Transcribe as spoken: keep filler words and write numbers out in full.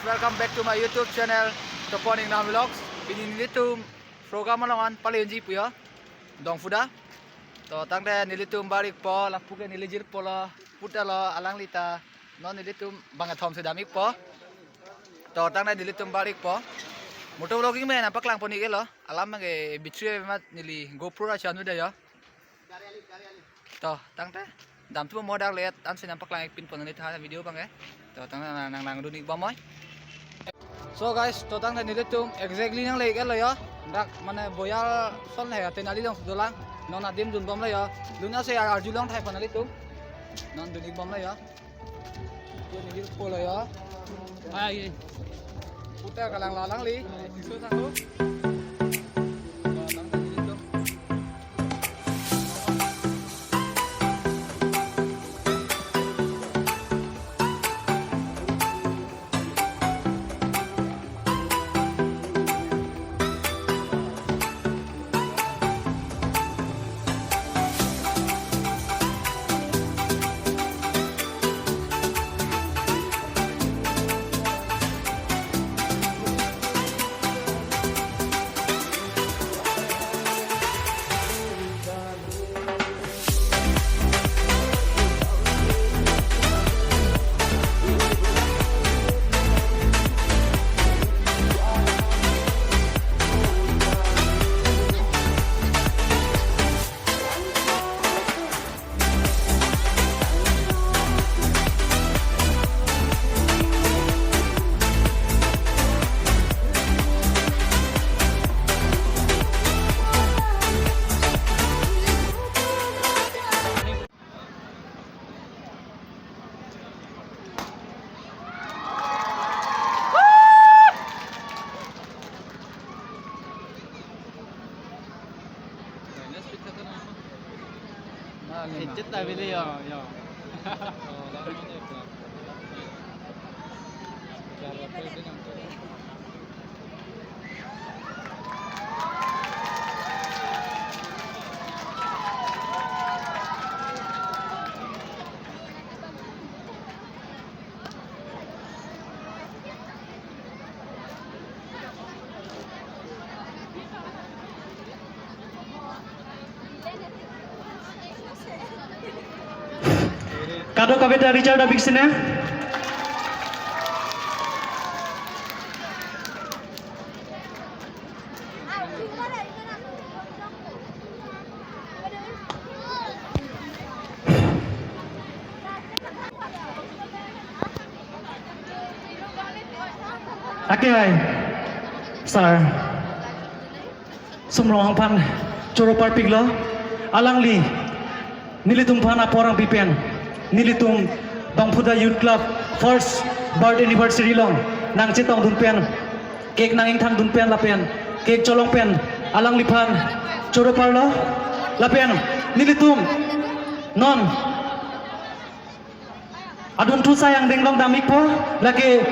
Welcome back to my YouTube channel, Topon Ingnam Vlogs. Pini nelitum program along an pale unji pu yo, Dongphuda. To tangte nelitum bar-ikpo, lapu ke neli jirpo lo, puta lo, alangli ta. Non nelitum bang kethom si dam-ikpo. To tangte nelitum bar-ikpo. Motor vlogging me nangpaklang pon-ik-et lo. Alam abangke battery ave mat neli GoPro ra chanu da yo. To tangte damthu mo dak le-et ansi nangpaklang-ik pin pon neli tha video abangke. To tangte nang nang nang dun-ik bom oi. So guys, to tangte nelitum exactly nangle-ik-et lo yo. Dak mane Boyal son he Tenali along si dolang. Non adim dun bom lo yo. Dun ase arjulong thai pon nelitum. Non dun-ik bom lo yo. Dun-ik po lo yo. Ai. Puta kalang la alangli. Isu sangku. Hecet ta bili yo, yo. Kado kaveta Richard abik sine. Ake ai, sir. Sumrong aphan choro parpiklo, alangli nelitum aphan apor nangpi pen, nelitum Dongphuda Youth Club first birth anniversary along nangchetong dun pen, cake nang-ingthang dun pen lapen cake cholong pen alangliphan choro parlo lapen nelitum non adunthu sai angdeng along dam-ikpo, lake